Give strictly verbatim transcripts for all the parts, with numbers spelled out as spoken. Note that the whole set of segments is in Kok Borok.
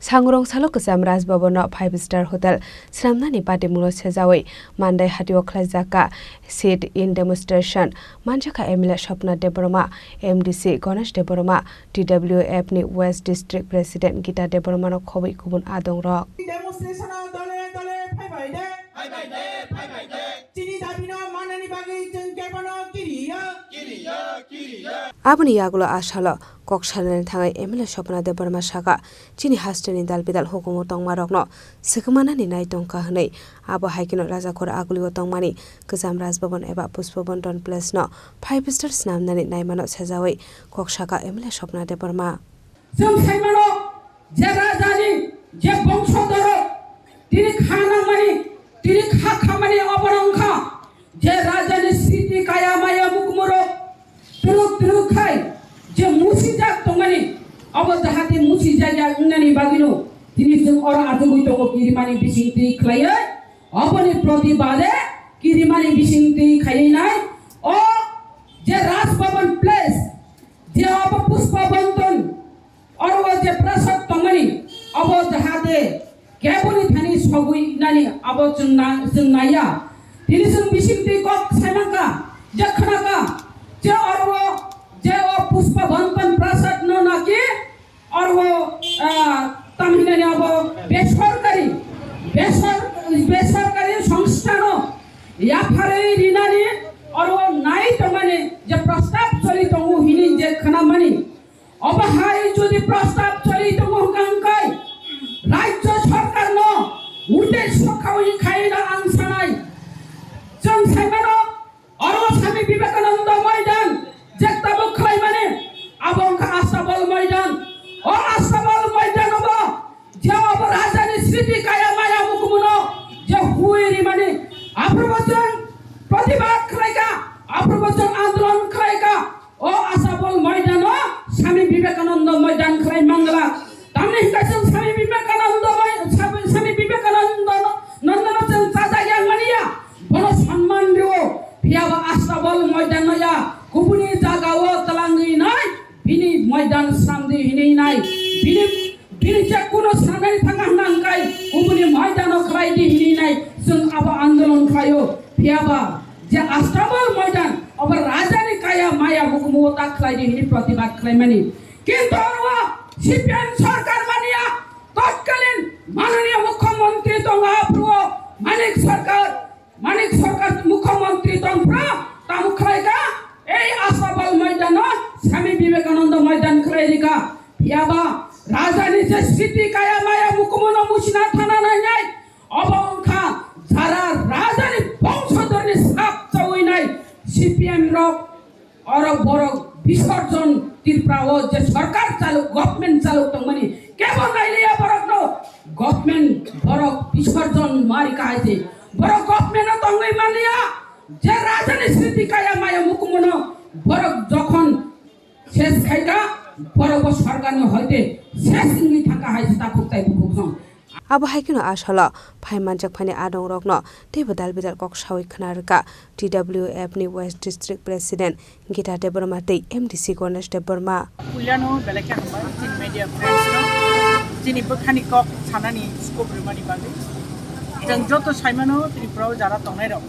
Sangrong salo kwcham Raj Bhavan no five star hotel swnamnani patimungno sejawi Mandai hatio khlaijak kha sit in demonstration. Manjakha M L A Swapna Debbarma, M D C Ganesh Debbarma, T W F ni West District President Gita Debbarma no khobwi kubun adongrok. Demonstration o dole dole phaibai de. Phaibai de, phaibai de. Chini dabi no manani bagwi chwng kebono kiriya. Kiriya, kiriya. Aboni yagulo asalo kok salani thangwi M L A Swapna Debbarma saka, chini hasteni dal bidal hukumu tongmarokno swkangmanani nai tongkha hwnwi. Abo hai kheno Rajakhor agulio tongmani Kwcham Raj Bhavan eba Pushpa Bantan Place no five star swnamnani naimano sejawi kok saka M L A Swapna Debbarma. Chwng saimano je rajani je bongso dorok tini kha nangmani, tini kha khamani oborok wngkha je rajani sriti kaya maya mukmurok turuk turuk khai je musijak tongmani, abo jahate musijak ya wngnani bagwino tini chwng oro achugwi tongo kirimani bisingtwi khlaiwi, oboni protibade kirimani bisingtwi khaiwi nai o je Raj Bhavan Place je obo Pushpa Bantan oro o je prasad tongmani, abo jahate keboni thani sogwi nani abo chwng na-, chwng naiya. Tini chwng bisingtwi kok saimangkha, je khnakha, je oro o, je o Pushpa Bantan prasad no naki oro o, ah, tamhinani abo besorkari, besor-, besorkari songstha no yapharwi rinani oro o nai tongmani je prostab choli tongo hini je khnamani. Obo hai jodi prostab choli tongo hwnkha hwnkhe rajya sarkarno uddesho khaui khaina ang sanai. Chwng saimano oro Swami Vivekananda Maidan je tabuk khlaimani abo wngkha Astabal Maidan. O Astabal Maidan obo je obo rajani sriti kaya maya mukumuno je hui rimani aphuru bo chwng protibad khlaikha, aphuru bo chwng andolon khlaikha. O Astabal Maidan o Swami Vivekananda Maidan khlai mangla. Tamni hwnkha chwng Swami Vivekananda Mai-, Swami, Swami Vivekananda no, Nanda no chwng chajak yang mania. Bono sanman rio. Phiya ba Astabal Maidan no ya. Kubuni jaga o twlangwi nai. Bini Maidan sramdi hinwi nai. Bini Bini je kuno sanani thanga hwnka hwnkhe kubuni Maidan o khlai di hinwi nai chwng abo andolon khlaio. Phiya ba je Astabal Maidan abo rajani kaya maya hukumu o ta khlai di hinwi protibad khlaimani. Kintu oro C P M sarkar mania totkalin mananiya mukhyamantri tongo aphuru o Manik sarkar Manik Sarkar mukhyamantri tongphra tamo khlaikha, ei Astabal Maidan no Swami Vivekananda Maidan khlai rikha. Phiya ba rajani je sriti kaya maya mukumuno musina thana nainai, obo wngkha jara rajani bongsodarni sak chawi nai C P M rok. Oro borok bisorjon Tripura o je sarkar chaluk, government chaluk tongmani kebo nailiya borokno, government borok bisorjon mari kahai se. Borok government o tongwi manliya, je rajani sriti kaya maya mukumuno borok jokhon ses khaika, borok bo sarkarni hoite ses wngwi thangka hai se takhuk tai bukhuk song. Abo hai kheno asolo phai manjak phani adongrokno teibo dal bidal kok saui khna rwkha T W F ni West District President Gita Debbarma tei M D C Ganesh Debbarma. Puilano belai khe hambai chini media friends no chini bwkhani kok sanani scope rwmani bagwi. Chwng joto saimano Tripura o jara tongnai rok,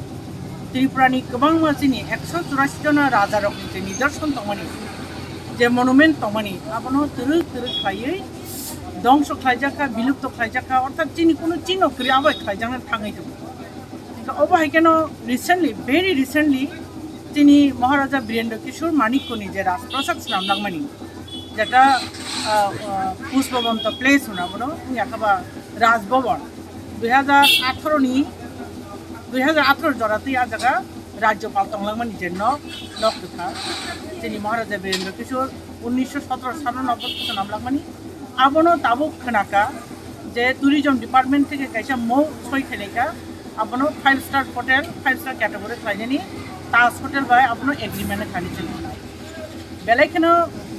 Tripura ni kwbangma chini ekso churasi jona raja rokni je nidarson tongmani, je monument tongmani, abono twrwk twrwk khlaiwi dongso khlaijak kha, bilupto khlaijak kha, orthat chini kuno chino kwrwi abo khlaijaknani thangwi tongo. Hingkhe obo hai kheno recently, very recently, chini Maharaja Birendra Kishore Manikyani je Rajprasad swnam langmani, jeta, ah, ah, Pushpabanta Place hwna bono, wngya kha ba Raj Bhavan, dui hajar atharo ni, dui hajar atharo jora twi ah jaga Rajyapal tong langmani je nok, nok kwthar, chini Maharaja Birendra Kishore unnisho sotoro salo no bo swnam langmani. Abono tabuk khwnakha je tourism department theke kaisa mou soi khainai kha, abono five star hotel, five star category khlainani Taj Hotel bai abono agreement khani chwng. Belai kheno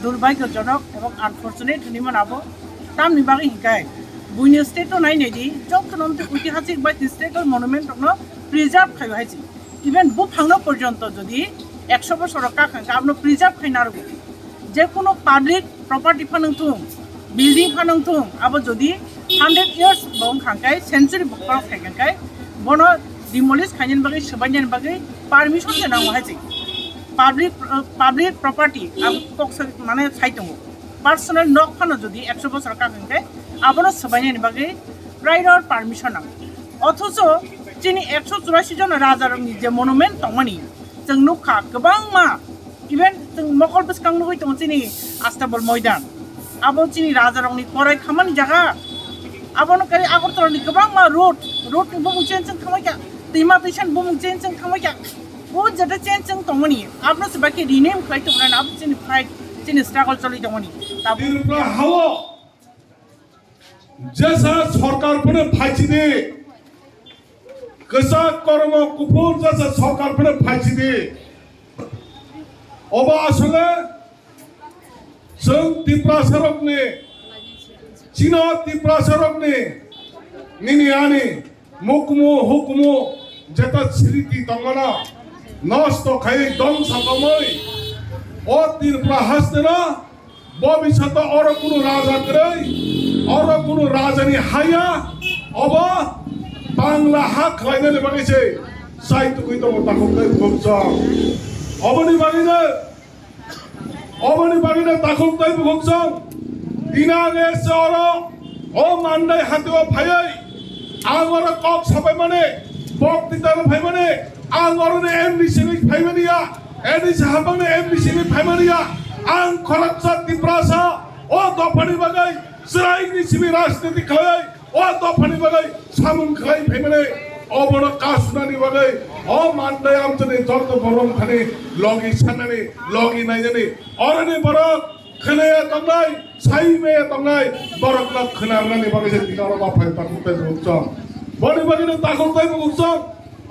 durbhagyojonok ebong unfortunate hinwi mano abo. Tamni bagwi hinkhe buini state o nai nai di, jottono oitihasik bai historical monument rokno preserve khaio hai se. Even buphangno porjonto jodi ekso bosor rok kha kha abono preserve khai narwgo. Je kono public property phano wngthung, Building phano wngthung, abo jodi hundred years bo wngkha khe, century bo khorok thai kha khe, bono demolish khainani bagwi, swbainani bagwi permission se nango hai se. Public, uh, public property, abo kok sa-, mane sai tongo. Personal nok phano jodi ekso bosor ka hwn khe, abono swbainani bagwi prior permission nango. Othocho chini ekso churasi jon rajarokni je monument tongmani, chwng nukha kwbangma, even chwng mokol bwskang nugwi tongo chini Astabol Moidan. Abo chini rajarokni korai khamani jaga. Abono kari Agartala ni kwbangma road, road ni bumung change wng thangbai kha, twima twisa ni bumung change wng thangbai kha. O jeta change wng tongmani, abono se bai khe rename khlai tongnani, abo chini fight, chini struggle choli tongmani. Tabuk Tripura hao jesa sorkar phano phaisidi, kwchak kormo kuphur jesa sorkar phano phaisidi. Obo asole chwng Tiprasa rokni, chino Tiprasa rokni nini ani mukmu hukmu jeta sriti tongmano nosto khai dongsa tongwi o Tripura hasteno bobiswato oro kunu raja kwrwi, oro kunu rajani haya, obo Bangla ha khlainani bagwi se chai tugwi tongo takhuk tei bukhuk chwng. Oboni bagwino, oboni bagwino takhuk tei bukhuk chwng tini ang ese oro o Mandai hatio phaiwi ang oro kok sapaimani, boktitano phaimani, ang oroni M D C ni phaimani ya, N D C hapangni M D C ni phaimani ya, ang khoroksa Tiprasa o dophani bagwi chwraini simi rajniti khlaiwi o dophani bagwi samung khlai phaimani, obono kasunani bagwi o Mandai amchani joto borok thani logi sanani, logi nainani, oroni borok khwnaya tongnai, saimaya tongnai, borokno khwnarnani bagwi se tini oro ma phai takhuk tei bukhuk chwng. Boni bagwino takhuk tei bukhuk chwng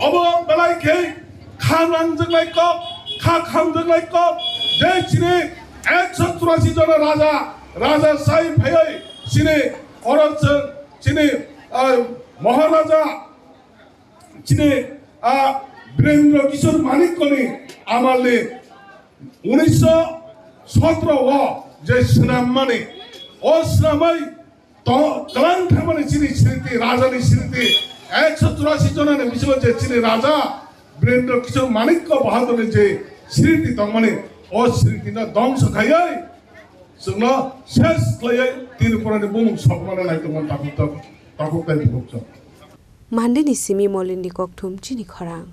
obo belai khe kha nangjaknai kok, kha khamjaknai kok, je chini ekso churasi jona raja, raja sai phaiwi chini oro chwng chini, ah, Maharaja chini, ah, Birendra Kishore Manikyani amalni unisho sotro o je swnammani, o swnamwi to-, twlang thangmani chini sriti, rajani sriti, ekso churasi jonani bisingo je chini raja Birendra Kishore Manikya Bahadurni je sriti tongmani, o sritino dongso khaiwi chwngno ses khlaiwi Tripurani bumung sokmano naitongmani takhuk, takhuk, takhuk tei bukhuk chwng. Mandini simi Molindi kokthum chini khorang.